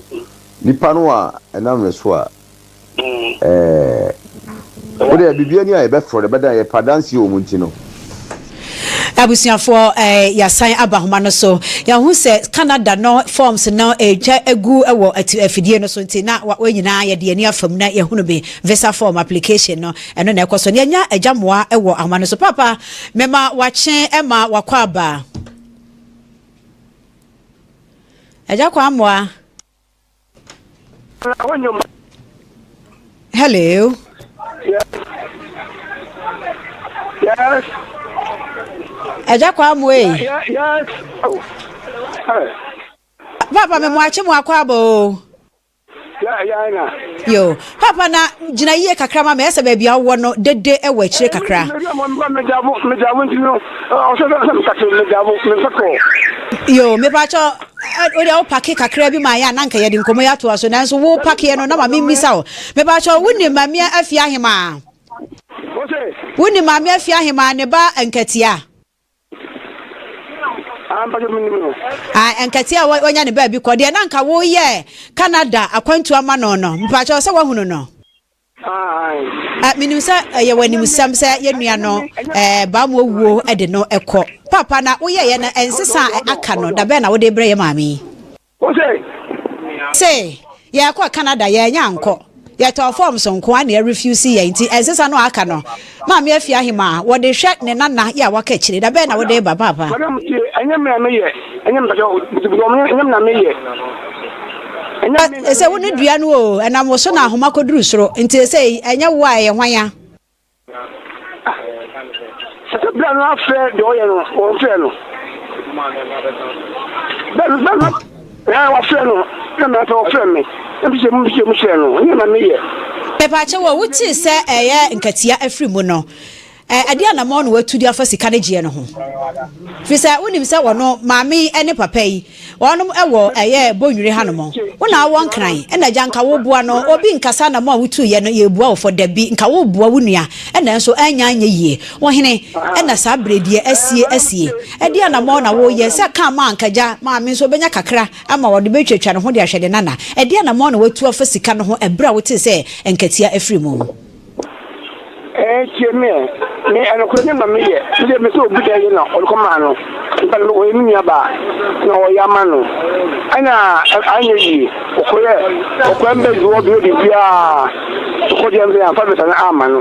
nipa no a ɛnam ne so a ɛɛ wodeɛ biribi ani a yɛbɛfrɛ no ɛbɛdan yɛpɛ adanseɛ wɔ mu nti no. Abusuafoɔ eh, yɛasan aba ahoma no so. Yɛahu sɛ Canada no forms no ɛretwa agu wɔ afidie no so nti na wɔn nyinaa yɛde yɛn ani afa mu na yɛhunu bi. Visa form application no ɛno na ɛkɔ so. Na yɛanya agya mmoa wɔ ahoma no so. Papa, mema wakye ma wakɔ aba. Agya kwa mmoa. Hello. Yes. Yes. Agya kwa mmoa yi. Yes. Oh. Hey. Papa, mema wakye mo akɔ aba o. Yo, papa na gyina yie kakra ma me, ɛsɛ baabi a wowɔ no dede wɔ akyire kakra. Yo, mepakyɛ wode wo pake kakra bi ma yɛ a na nka yɛde nkɔmmɔ yi atoa so, nanso wo pakeɛ no na ma memmisa wo. Mepakyɛ wonim Maame Afie Ahemaa? Wonim Maame Afie Ahemaa ne ba Nkatia? Ah, mpakyɛ menim no. Ah, nkɛtɛ a wanya ne baabi kɔ deɛ na nka woyɛ Canada akwantu ama no no, mpakyɛ sɛ woahunu no. Ah, menim sɛ ɛyɛ w'animsɛm sɛ yɛn nua no eh, baamu owuo de no kɔ. Papa na woyɛeɛ no ɛnsesa a aka no, da bɛn na wode brɛ yɛ maame yi? Wose. Se yɛkɔ Canada yɛanya ankɔ. Yɛtɔɔ forms nko ara na yɛ refuse yɛn nti ɛnsesa no a aka no Maame Afie Ahemaa wɔde hwɛ ne nana yɛ a waka akyire da bɛn na wode reba paapa? Madam tie ɛnyɛ me na meyɛ ɛnyɛ me mpakyɛ butubutu ɔmo ɛnyɛ me na meyɛ ɛnyɛ me na Ɛsɛ wo ne dua no o ɛnam wo so na ahoma kɔduru soro nti ɛsɛ ɛnyɛ wo a ɛyɛ hwan a? Sɛ bra no afrɛ deɛ ɔyɛ no, wɔmfrɛ no. Bɛ bɛ no ɛɛ wɔfrɛ no na mɛ sɛ wɔfrɛ me. Ɛbi sɛ mu sɛ mu kyerɛ no, ɛnyɛ na meyɛ. Mepaakyɛw o, wotee sɛ ɛyɛ nkatia afiri mu no, ɛdeɛn anammɔn na watu de afa sika no gyeɛ no ho? Firi sɛ wonim sɛ wɔno, maame yi ne papa yi, wɔnom wɔ ɛyɛ Bonnwire hanom. Wo na wowɔ Nkran, ɛna agya nka woboa no, obi nkasa anammɔn a wotuiɛ no yɛrebua wo fɔ, dabi, nka woboa wo nua, ɛna nso annya anyɛ yie. Wo hene, ɛna saa berɛ deɛ asie asie. Ɛdeɛn anammɔn na woreyɛ sɛ ka ma anka agya, maame nso ɔbɛnya kakra ama ɔde bɛtwatwa ne ho de ahwɛ ne nana? Ɛdeɛn anammɔn na woatu afa sika no ho ɛberɛ a wotee sɛ nkatia afiri mu? Ɛɛ tie me ɛ, me ɛnokorɛ ne ma me yɛ, me deɛ me sɛ obi da yɛ na ɔde kɔ maa no, nipa no ɔyɛ me nua baa na ɔyɛ ama no, ɛna anyɛ yie, ɔkɔyɛ ɔkɔ ɛmbɛ zuwɔ bi odi biara, ɔkɔ deɛ mbɛ anfa bɛsa no ama no,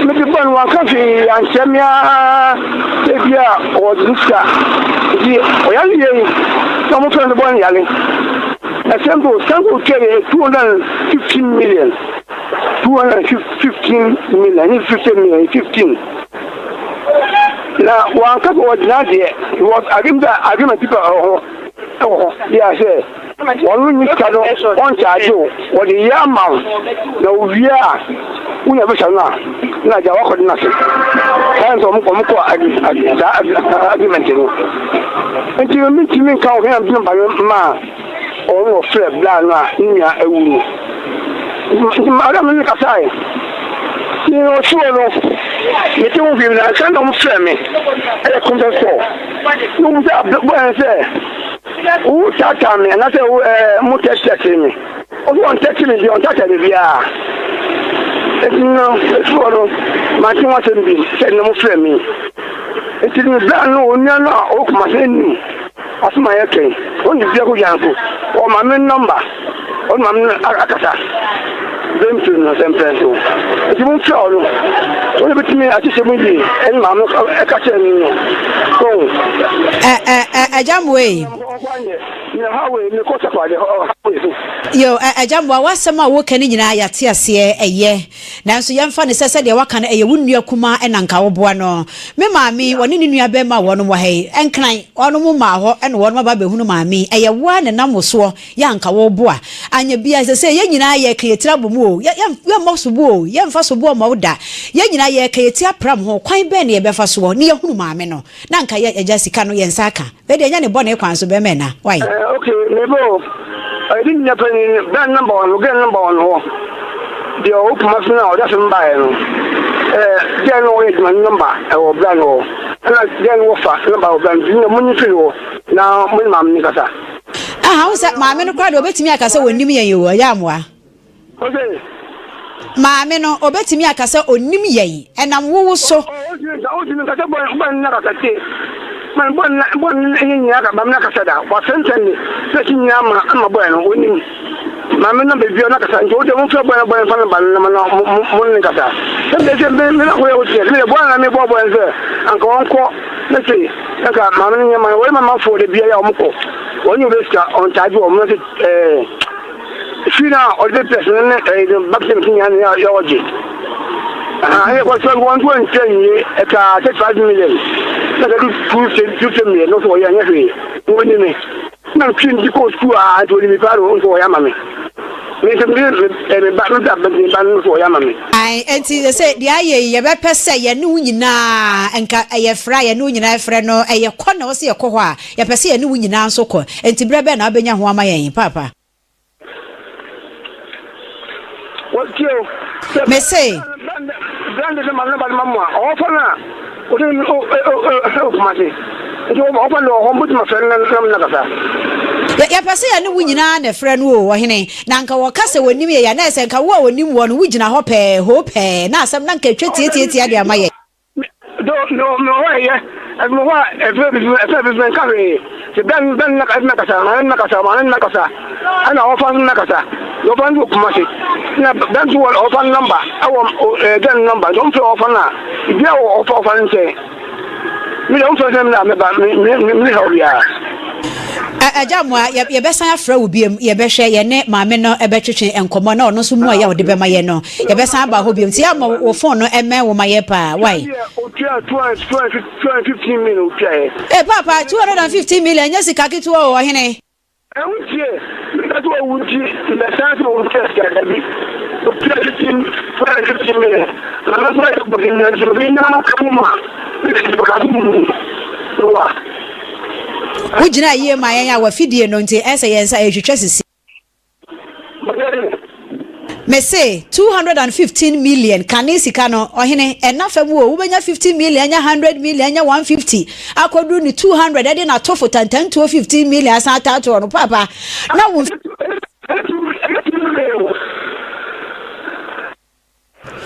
me de bɔ no wanka hwee ankyerɛ me aa, sɛ bi a ɔwɔ de sika, nti ɔyare yie na ɔmo fɛn no bɔ no yare, ɛsɛm do sanko twɛ yɛ 215 million. 215 million ɛnyɛ 50 million 15 na wanka sɛ ɔgyina deɛ because agreement a agreement bi wɔ hɔ ɛwɔ hɔ bi a sɛ wɔn nyi sika no ɔnkyagye o wɔde yɛ ama wo na owie a wonya visa no a na agya wakɔde no ase saa nso wɔn wɔn kɔ saa agreement no nti no mentumi nka wo hɛn a ba no maa Ɔno na ɔfrɛɛ bra no a ne nua awu no. Nti madam no ne kasae. Nti ɔsi hɔ no, mete ho hwee na ansa na wɔfrɛ me ɛyɛ conference call. Na wɔn sɛ bɔyɛ no sɛ wo taataa me anaasɛ wo ɛɛ mo tɛtɛte me. Ɔsi wɔn tɛte me bi wɔn taataa me biara. Nti no esi hɔ no mante ho asɛm bi sɛ na wɔfrɛ me. Nti no bra no onua no a ɔwɔ Kumasi anim. Asɛm a yɛka yi, wɔn de biako gyina so. Ɔwɔ maame no nɔmba. Ɔne maame no akasa bere mpem no sɛ mpɛn so. Nti momfrɛ ɔno. Ɔno betumi ahyehyɛ mu yie ɛne maame no ɛka kyerɛ no no. So. Ɛ ɛ ɛ Agya Mmoa ei. Yo, ɛ Agya Mmoa, w'asɛm a woka no nyinaa yɛate aseɛ, ɛyɛ. Nanso yɛmfa no sɛ sɛdeɛ woaka no ɛyɛ wo nua kumaa na anka woboa no. Me maame yi, ɔne ne nua barima a wɔnom wɔ ha yi, Nkran, wɔnom mmaa hɔ na wɔnom aba abɛhunu maame yi. Ɛyɛ wo ara na ɛnam wo soɔ yɛ anka woreboa. Anyɛ biara seesei yɛn nyinaa yɛreka yɛn tiri abɔ mu o, yɛ, yɛn, yɛmmɔ soboɔ o, yɛmfa soboɔ mmɔ wo da. Yɛn nyinaa yɛreka yɛn ti apram ho, kwan bɛn na yɛbɛfa soɔ na yɛahunu maame no? Na anka yɛ, agya sika no yɛn nsa aka. Wei deɛ ɛnyɛ ne bɔne kwan so bɛrima ɛna, wai. Eh ok me ba o Ɔyɛ ne nua panin no bra number one girl number one hɔ deɛ ɔwɔ Kumasi no a ɔde asɛm baeɛ no eh girl no ɔyɛ adwuma no number ɛwɔ bra no hɔ ɛna girl no wɔfa number wɔ bra no nti monyi firi hɔ na mo ne maame no kasa. Aha wo sɛ maame no koraa deɛ ɔbɛtumi aka sɛ ɔnnim yɛn o ɛyɛ amoa. Ose. Maame no, obetumi aka sɛ onnim yɛn, ɛnam wo wo so. Ontumi nka, ontumi nka sɛ bɔne, bɔne na kasa tie. Ma bɔne na, bɔne na ɛnyɛ nyinaa ka, maame na kasa da. Wasɛntɛn ne n'akyi nyinaa ma, ama bɔne no, onim. Maame no baabi a na kasa, nti wode momfrɛ bɔne, bɔne mfa no ba no na ma mo, mo, mo ne no kasa. Sɛ me sɛ me, me na kɔyɛ wo teɛ, me deɛ bɔne na mebɔ bɔne sɛ, anka ɔnkɔ, ne se, anka maame no nyɛ ma no, wɔyɛ ma manfoɔ da biara a wɔkɔ, wɔn nyɛ obi sika, ɔntaagye wɔn, na se, ɛɛ. Fi na ɔde bɛ pɛs no ne ɛyɛ de baptism ti nyinaa ne yɛ ɔgye. Ɛyɛ kɔ sɛ wɔn to nkyɛn nie ɛka 35 million na kɛdu 250 million no so ɔyɛ nyɛ hwee. Wɔn ni me na ntwi ndi kɔ sukuu a nti wɔn ni mi paa no nso ɔyɛ ama me. Me nso me me ba me ba me ba no nso ɔyɛ ama me. Ae, enti sɛ deɛ ayɛ yi, yɛbɛpɛ sɛ yɛne wo nyinaa, nka ɛyɛ frɛ a yɛne wo nyinaa frɛ no, ɛyɛ kɔ na ɛwɔ sɛ yɛkɔ hɔ a, Yɛpɛ sɛ yɛne wo nyinaa nso kɔ. Enti berɛ bɛn na wobɛnya ho ama yɛn, Paapa? Mese. Yɛpɛ sɛ yɛne wo nyinaa na ɛfrɛ no o, ɔhene. Na anka wɔka sɛ wɔnim yɛn a, na ɛyɛ sɛ anka wo a wɔnim woɔ no, wogyina hɔ pɛɛ, hoo pɛɛ, na asɛm no anka atwa tiatiatia de ama yɛn. Do me wɔ me wɔ hɔ a ɛyɛ ɛfi me hɔ a ɛfɛ bi ɛfɛ bi fɛ nka hwee te bɛn bɛn na ɛfi na kasa maame na kasa maame na kasa ɛna ɔfa nso na kasa na ɔfa nso kuma se na bɛn nso wɔ ɔfa nɔmba ɛwɔ ɛɛ gɛn nɔmba nti ɔmfrɛ ɔfa no a ebi a ɔfa ɔfa no nkyɛn mi deɛ ɔmfrɛ sɛ mi na mɛba mi mi mi ha obiara. Agya Amoah, yɛbɛsan afrɛ wo biom, yɛbɛhwɛ, yɛne maame no bɛtwetwe nkɔmmɔ na ɔno nso mmuaeɛ a ɔde bɛma yɛn no, yɛbɛsan aba hɔ biom. Nti yɛ ama wo phone no mmɛn wo ma yɛ paa, wai? Otua 215 million otuaeɛ. Ee paapa, 215 million ɛnyɛ sika ketewa o, ɔhene. Ɛho ntie, meka sɛ owu nti mebɛsan sɛ owu sɛ sika dabi. Otua 15 215 million na me nso ayɛ bɔne nanso obi nam ka mu ma mede ka so mu no wa. Wogyinaa yie maa yɛn a w'afidie no nti ɛsɛ yɛn nsa ɛretwitwa sisi. Mese 215 million kane sika no ɔhene ɛna fam o wobɛnya 50 million anya 100 million anya 150 akɔduru ne 200 ɛde na atofo tantantuo 15 million asan ataatoɔ no paapa na wo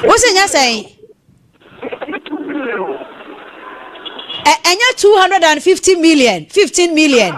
Wo se nyɛ sɛn? Ɛnyɛ 250 million, 15 million.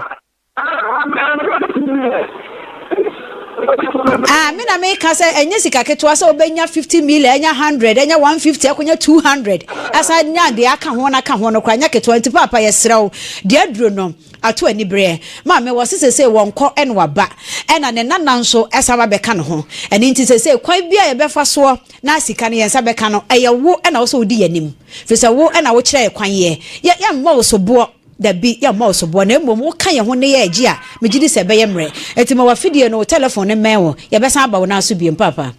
Ah, me na meka sɛ ɛnyɛ sika ketewa sɛ wobɛnya 50 million, ɛnya 100, ɛnya 150, akɔnya 200. Asan nya deɛ aka ho no aka ho no koraa nyɛ ketewa nti paapa yɛserɛ wo deɛ aduro no ato anibereɛ. Maame wɔ se sesei wɔnkɔ na waba ɛna ne nana nso san ba bɛka ne ho. Ɛno nti sesei kwan biara a yɛbɛfa soɔ na sika no yɛn nsa bɛka no ɛyɛ wo na wo sɛ wodi yɛn anim. Firi sɛ wo na wokyerɛ yɛn kwan yɛ. Yɛ yɛmmɔ wo soboɔ dabi yɛmmɔ wo soboɔ na mmom woka yɛn ho ne yɛ gye a megye di sɛ ɛbɛyɛ mmerɛ. Nti ma w'afidie no wo tɛlɛfon no mmɛn wo yɛbɛsan aba wo nan so biom paapa.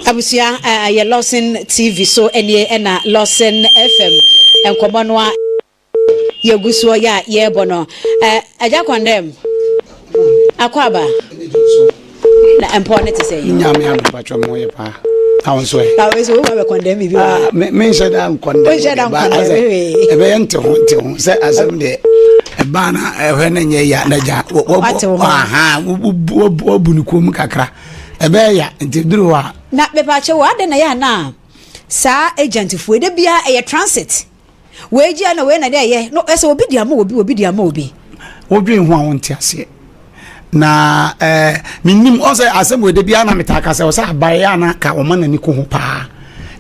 Abusua yɛ Lawson TV so nie ɛna Lawson FM nkɔmɔ no a yɛgu soɔ yɛ a yɛrebɔ no. Agya Kɔndɛm akɔ aba na mpɔ ne te sɛ yi. Nyame adopatwɔ mo yɛ paa. Na wo nso ɛ. Na wo nso wo ba bɛ kɔndɛm biribi wɔ ha. Me me nhyɛ da nkɔndɛm. Wo nhyɛ da nkɔndɛm hwee. Ɛbɛyɛ nte ho nte ho sɛ asɛm deɛ ɛbaa na ɛhwɛ na nyɛ ya na gya wabu ne kɔn mu kakra ɛbɛyɛ ya nti duru hɔ a. Na mepaakyɛ wo adɛn na yɛ ana saa agentfoɔ ɛda biara ɛyɛ transit wei gye na wei na dɛ ɛyɛ no ɛsɛ obi de ama obi obi de ama obi. Wodwen ho a wonte aseɛ na ɛɛ eh, menim ɔn sɛ asɛm wei da biara na metaa ka sɛ ɔsɛ abaeɛ a na ka ɔma n'ani ko ho paa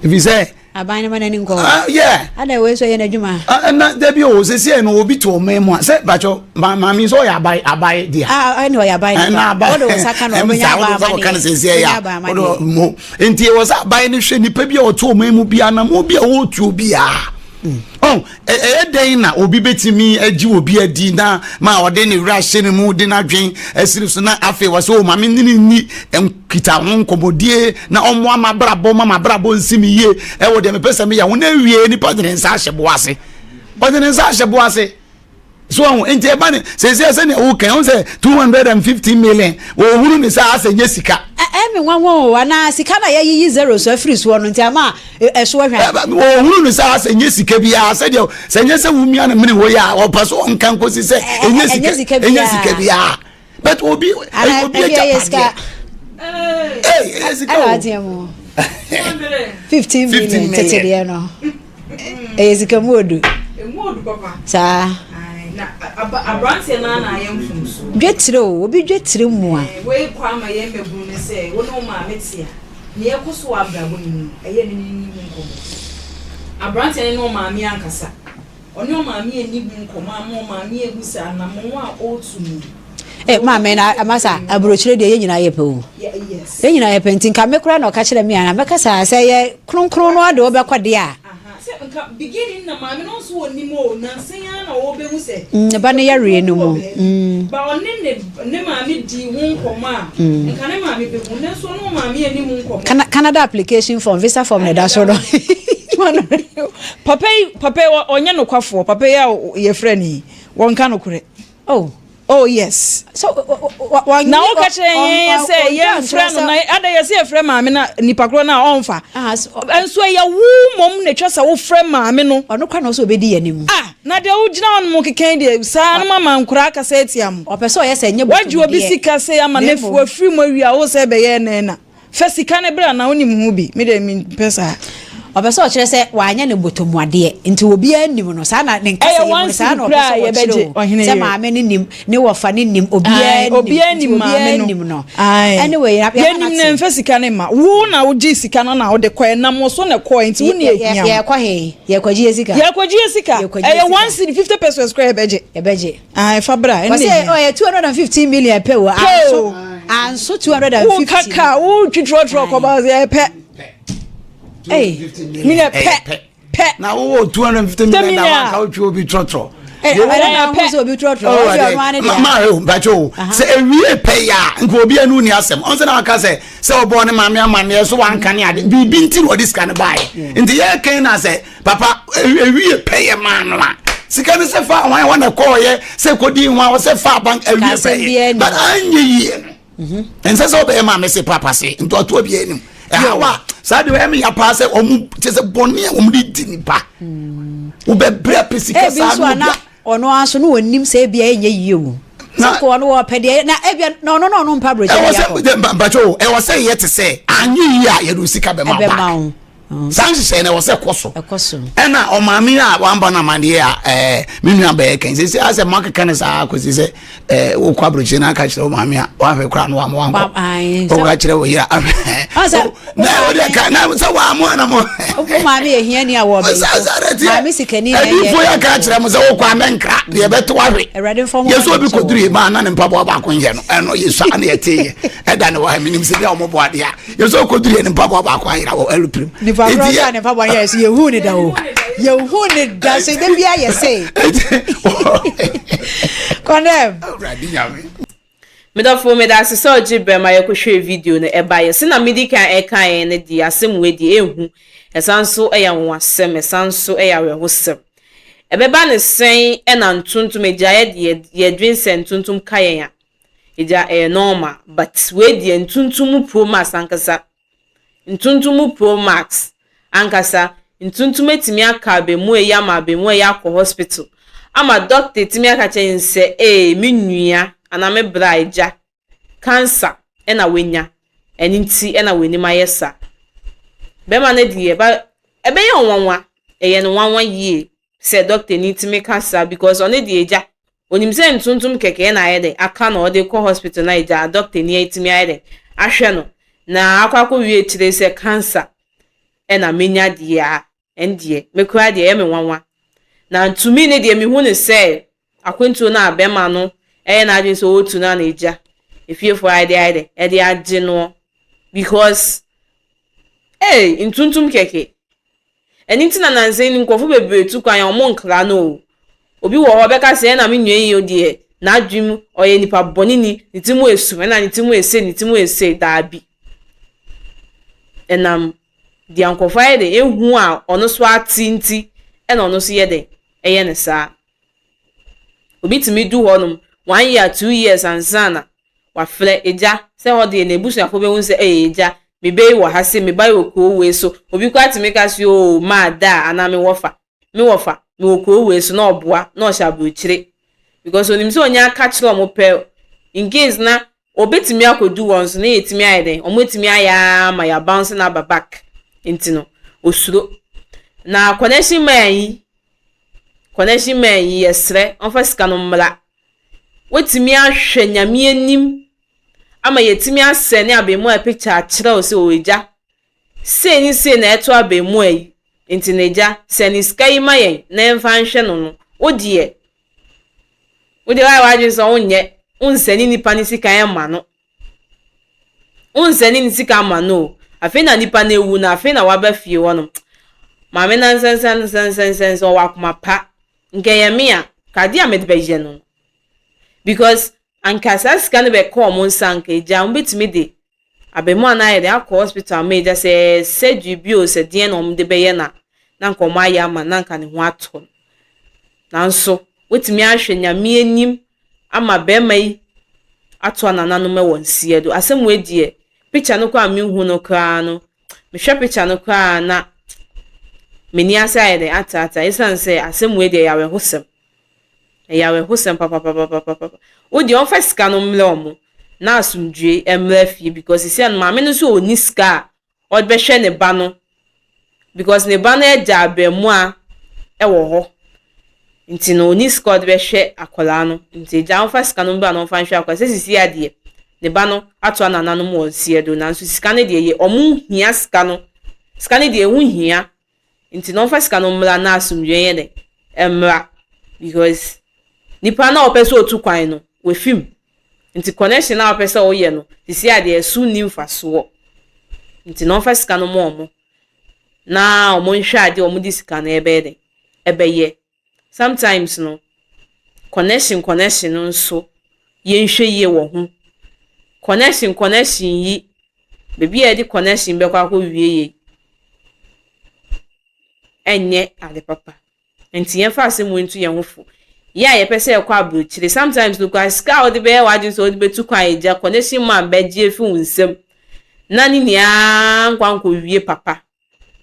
ɛfiri sɛ aban no ma n'ani nkɔ hɔ ah, yeah. ada wei nso yɛ n'adwuma ah, na dabi o sɛsi no obi to ɔman mu a sɛ bakyɛ maame nso ɔyɛ aban aban dea ah, ɛne ɔyɛ aban nipa ɔde wɔn nsa ka no ɔbɛnya aban ama ne sɛsi ɛyɛ ɔde mo nti ɛwɔ sɛ aban no hwɛ nipa bi a ɔto ɔman mu bi anam obi a ɔretuo biara ɔn Ɛyɛ dɛn na obi betumi agye obi adi na ma ɔde ne werɛ ahyɛ ne mu de n'adwen asi so na afei wɔ sɛ o ma me ne no nni nkitaho nkɔmmɔdie na ɔmmoa m'abrabɔ ma m'abrabɔ nsi me yie ɛwɔ deɛ mepɛ sɛ meyɛ ho na awie nipa de ne nsa ahyɛ bo ase ɔde ne nsa ahyɛ bo ase so ɔho nti ɛba ne sɛsɛ sɛnea woka ɛho sɛ 250 million wɔhunu ne sɛ asɛ nyɛ sika ɛmi nwanwa o anaa sika na yɛyiyi zero so afiri soɔ no nti ama ɛso ahwa. Wɔhunu no saa sɛ nyɛ sika biara sɛdeɛ sɛ nyɛ sɛ womia no mene hɔ yi a ɔpɛ so ɔnka nkɔsi sɛ ɛnyɛ sika ɛnyɛ sika biara but obi obi agyapadeɛ ɛyɛ sika o 15 million tete deɛ no ɛyɛ sika mu odu saa dwetire o obi dwetire mu a. Wei kɔ ama yɛn mmabunu no sɛ wo ne wo maame te a Nea ɛkɔ so wɔ abrabɔ no mu no, ɛyɛ a ne ne nni ho nkɔmmɔ. Aberanteɛ no ne ɔmaame ankasa. Ɔne ɔmaame anni ho nkɔmmɔ amma ɔmaame anhu sɛ anammɔn a ɔretu no yi. Eh, maame na amasa aburokyire deɛ yɛn nyinaa yɛ pɛ o. Yɛn nyinaa yɛ pɛ nti nka me koraa na ɔka kyerɛ me a na mɛka saa sɛ yɛ kronkron no ade wobɛkɔ deɛ a. Sɛ nka beginning na maame no nso ɔnim o, nansa yi ara na ɔrebɛhu sɛ. Mm, ba no yareɛ no mu. Mm. Ba ɔne ne ne maame dii ho nkɔmmɔ a, nka ne maame bɛhu, nanso ɔne ɔmaame anni ho nkɔmmɔ. Cana Canada application form, visa form na ɛda so no. Papa yi, papa yi ɔnyɛ nokwafoɔ, papa yi a yɛfrɛ no yi, wɔnka nokorɛ. Oh. Oh yes. So wɔn na woka kyerɛ yɛn sɛ yɛmfrɛ no na ada yɛ sɛ yɛfrɛ maame na nipa korɔ no a ɔmfa. Nso ɛyɛ wo mmom na ɛtwa sɛ wofrɛ maame no. Ɔno kora na ɔsɛ ɔbɛdi yɛn anim. Ah na deɛ wogyina hɔ nom keka yi deɛ saa no mama nkoraa akasa atia mo. Ɔpɛ sɛ ɔyɛ sɛ ɛnyɛ Wagye obi sika sei ama no wafiri mu awie a wo sɛ ɛbɛyɛ ɛnɛ na. Fa sika no bra na wonim ho bi. Me deɛ mempɛ saa. Ɔpɛ sɛ ɔkyerɛ sɛ wanyɛ no bɔtɔmuadeɛ nti obiara nim no saa na ne nkasa Ɛyɛ yi mu one no saa cedi na ɔpɛ koraa sɛ a ɔkyerɛ yɛbɛgye o ɔhene sɛ yere. maame no nim ne wɔfa no nim Ae, obiara nim obiara nti nim maame obiara no. nim no Ae. anyway yɛama no Yɛnim no ate. mfa sika no mma. Wo na wogyee sika no na wode kɔɛ nam wo so na ɛkɔɛ nti wo na ɛhia wo. Yɛkɔ he? Yɛkɔgye yɛ sika. Yɛkɔgye yɛ sika. Yɛkɔgye yɛ Ɛyɛ sika. one cedi 50 pesewas koraa yɛbɛgye. Yɛbɛgye. Ae, fa bra ɛno na Wɔse ɛhia. ɔyɛ 215 million pɛ o Pɛ anso o. anso 250 Woka kaa wotwi trɔtrɔ kɔba ɔsɛ ɛyɛ pɛ. Ei. Million pɛ. Pɛ. Na wowɔ 250 million da wanka wotwi obi trɔtrɔ. Sɛ ewie pɛ yɛ a nka obi anu ni asɛm ɔn sɛ na waka sɛ sɛ ɔbɔ ne maame amaneɛ so wanka ne ade biribi nti na ɔde sika no baeɛ nti yɛ kɛn na sɛ papa ewie pɛ yɛ maa no a sika no sɛ fa hwan wɔn na ɛkɔɔyɛ sɛ kɔdi hwan sɛ fa bank ewie pɛ yɛ but anyɛ yie no Mhm. Ɛnsɛ sɛ ɔbɛyɛ maame se papa se ntoatoa bi anim ɛhaw a saa deɛ ɛyɛ me ya paa sɛ ɔmo kyɛ sɛ bɔne a wɔn de di nipa mm. wobɛbrɛ pɛ sika saa no bia ɔno ara so no wɔnim sɛ ebia ɛnyɛ yie o na kɔ ɔno wɔpɛ deɛ na ebia na ɔno na ɔno mpa aburokyi ɛwɔ sɛ mpakyɛ o ɛwɔ sɛ yɛ te sɛ anyɛ yie a yɛde sika bɛma back Saa nhyehyɛe no ɛwɔ sɛ ɛkɔ so. Ɛna ɔmaame a wamba no amaneɛ a ɛɛ me nua bɛyɛ kɛn sɛ asɛ mo akeka no saa kɔsi sɛ ɛɛ wokɔ aburokyire na aka kyerɛ wo maame a wahwɛ koraa no wama wankɔ wɔka kyerɛ wo yere ahwɛ na wode ka na sɛ wɔamo ana mo wo maame yɛ hiani a wɔ bɛyi maame sikani na ɛyɛ ɛdifo yɛ ka kyerɛ mo sɛ wokɔ amɛnkra deɛ ɛbɛto ahwe yɛsɛ obi kɔduru yi maa na ne mpaboa baako nyɛ no ɛno yɛsua ne yɛteyɛ ɛda ne wɔ ha menim sɛ bia wɔmɔbɔ adeɛ a yɛsɛ ɔkɔduru yɛ ne mpaboa baako ayera wɔ aeroplane nipa korɔ sɛ ne mpaboa no yɛ so yɛhu ne da o yɛhu ne da so da bia yɛ se kɔndɛm Medɔfo meda ase sɛ ɔgye brɛ ma yɛkɔhwɛɛ video no ɛbaeɛ sɛ na medi kan ɛkaeɛ no deɛ asɛm wei deɛ ɛnhu ɛsan nso ɛyɛ anwanwasɛm ɛsan nso ɛyɛ awerɛhosɛm ɛbɛba ne sɛn ɛna ntontom agyaeɛ deɛ yɛdwen sɛ ntontom ka yɛn a Agya ɛyɛ normal but wei deɛ ntuntum mu pro max ankasa ntuntum mu pro max ankasa ntuntum atumi aka abɛmua yi ama abɛmua yi akɔ hospital ama doctor atumi aka kyerɛ no sɛ ee me nua anaa me bra agya cancer ɛna wanya ɛno nti ɛna w'anim ayɛ saa bɛrima no deɛ ba ɛbɛyɛ nwanwa ɛyɛ no nwanwa yie sɛ doctor ni tumi ka saa because ɔno deɛ agya onim sɛ ntontom kɛkɛ na ayɛ dɛ aka na ɔde kɔ hospital na agya doctor ni atumi ayɛ dɛ ahwɛ no na akɔ akɔ wie akyire sɛ cancer ɛna menya deɛ a ɛndeɛ me koraa deɛ ɛyɛ me nwanwa na ntumi ne deɛ mehu ne sɛ akwantuo no a bɛrima no ɛyɛ n'adwene sɛ ɔretu no a na agya efiefoɔ ayɛ de ayɛ dɛ ɛde agye noɔ because ee ntontom kɛkɛ Ɛno nti na nansa yi no nkurɔfo bebree tu kwan a wɔnkra no o. Obi wɔ hɔ ɔbɛka sɛ ɛna me nua yi deɛ n'adwene mu ɔyɛ nipa bɔne ni, ne ti mu esu, ɛna ne ti mu ese, ne ti mu ese. Daabi. Ɛnam deɛ nkurɔfo ayɛ dɛ ehu a ɔno nso ate nti ɛna ɔno nso yɛ dɛ ɛyɛ no saa. Obi tumi du hɔnom one year, 2 years ansa na wafrɛ agya sɛ hɔ deɛ n'abusuafoɔ bɛhu sɛ ɛyɛ agya me ba yi wɔ ha se me ba yi wɔ kuro wei so. Obi koraa tumi ka se oo maa da anaa me wɔfa me wɔfa me wɔ kuro wei so na ɔboa na ɔhyɛ aburokyire because onim sɛ onye aka kyerɛ ɔmo pɛ in case na obetumi akɔdu wɔn so na yɛtumi ayɛ dɛn ɔmo etumi ayɛ ama yɛ bounce na aba back nti no osuro. Na connection man yi, connection man yi, yɛsrɛ ɔmfa sika no mmra. Wetumi ahwɛ Nyame anim ama yɛtumi asɛ ne abɛɛmoa picture akyerɛ wo sɛ ɔwɔ agya sei ne sei na ɛto abɛɛmoa yi nti n'agya sɛ ne sika yi ma yɛn na yɛmfa nhwɛ no no wo deɛ wo deɛ wayɛ w'adwene sɛ wonyɛ wonsɛne nipa ne sika ɛma no wonsɛne ne sika ma no o. Afei na nipa no ewu na afei na waba fie hɔ no maame na nsɛnsɛnsɛnsɛnsɛn ɔwɔ akoma pa nka ɛyɛ me a kadeɛ a mede bɛyɛ no because anka saa sika no bɛkɔ ɔmo nsa anka agya ɔmo bɛtumi de abɛmu a n'ayɛ de akɔ hospital ama agya sɛ surgery bi o sɛ deɛ na ɔmo de bɛyɛ na na nka ɔmo ayɛ ama na nka ne ho atɔ no. Nanso wotumi ahwɛ Nyame anim ama bɛrima yi ato anananom wɔ nsia do. Asɛm wei deɛ picture no koraa mehu no koraa no mehwɛ picture no koraa na m'ani ase ayɛ dɛ ataata ɛsiane sɛ asɛm wei deɛ ɛyɛ awerɛhosɛm, ɛyɛ awerɛhosɛm papapapapapa. Wo deɛ ɔmfa sika no mmerɛ ɔmo na asomdwie mmerɛ fie because seesei no maame no nso ɔnni sika a ɔde bɛhwɛ ne ba no. Because ne ba no agya abaamua wɔ hɔ. Nti no ɔnni sika a ɔde bɛhwɛ akwadaa no. Nti agya ɔmfa sika no mbra na ɔmfa nhwɛ akwadaa. Sɛ sisi adeɛ, ne ba no atoa nananom wɔ nseɛ do. Nanso sika no deɛ yɛ ɔmo hia sika no. Sika no deɛ ɛho hia. Nti no ɔmfa sika no mmra na asomdwoeɛ nyɛ dɛn? Ɛmmra. Because nipa no a ɔpɛ sɛ ɔtu kwan no, wafi mu. Nti connection a ɔpɛ sɛ ɔyɛ no, sisi adeɛ ɛso nni mfasoɔ. Nti no ɔmfa sika no ma ɔmo na ɔmo nhwɛ adeɛ a ɔmo de sika no ɛbɛyɛ dɛn? Ɛbɛyɛ. Sometimes no, connection connection no nso yɛnhwɛ yie wɔ ho. Connection connection yi, baabi a yɛde connection bɛkɔ akɔwie yɛ ɛnyɛ ade papa. Nti yɛmfa asɛm wei nto yɛn ho fo. Yɛ a yɛpɛ sɛ yɛkɔ aburokyire, sometimes no koraa sika a wode bɛyɛ w'adwene sɛ wode bɛtu kwan agya connection man bɛgye afi wo nsam na ne nyinaa nkɔ ankɔwie papa.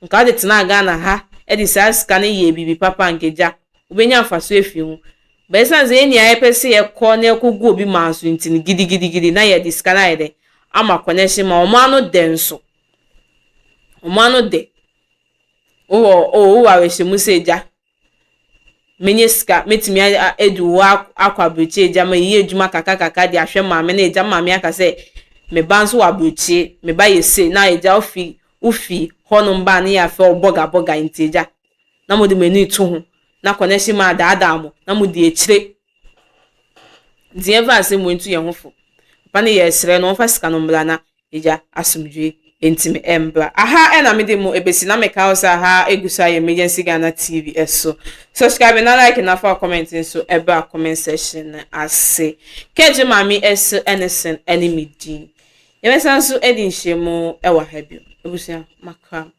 Nka wode tenaa Ghana ha de saa sika no yɛɛ biribi papa a nka agya wobɛnya mfaso afi ho. But ɛsiane sɛ yɛn nyinaa yɛpɛ sɛ yɛkɔ na yɛkɔgu obi man so nti no gidigidigidi na yɛde sika no ayɛ dɛn ama connection ma wɔn ano dɛ nso. Wɔn ano dɛ. Wowɔ oh wowɔ awerɛhyɛmu sɛ agya menya sika mɛtumi adu hɔ akɔ aburokyire agya ma yɛyɛ adwuma kakra kakra de ahwɛ maame na agya maame aka sɛ me ba nso wɔ aburokyire me ba yɛ sei na agya wofi wofi hɔnom ba ne yɛafɛ wo bɔga bɔga nti agya na mode mo ani to ho na connection ma adaadaa mo na modi akyire nti yɛmfa asɛm wei nto yɛn ho fo. Papa no yɛsrɛ no ɔmfa sika no mmra na agya asomdwoe ntimi mbra. Aha ɛna mede mo ebesi na meka wo sɛ aha egu so ayɛ Emergency Ghana TV ɛso. Subscribe na like na fa comment nso ɛbra comment section no ase. Kegye maame ɛso ɛne sen ɛne me din. Yɛbɛsan nso ɛdi nhyiamu ɛwɔ ha bio. Ebusua makra.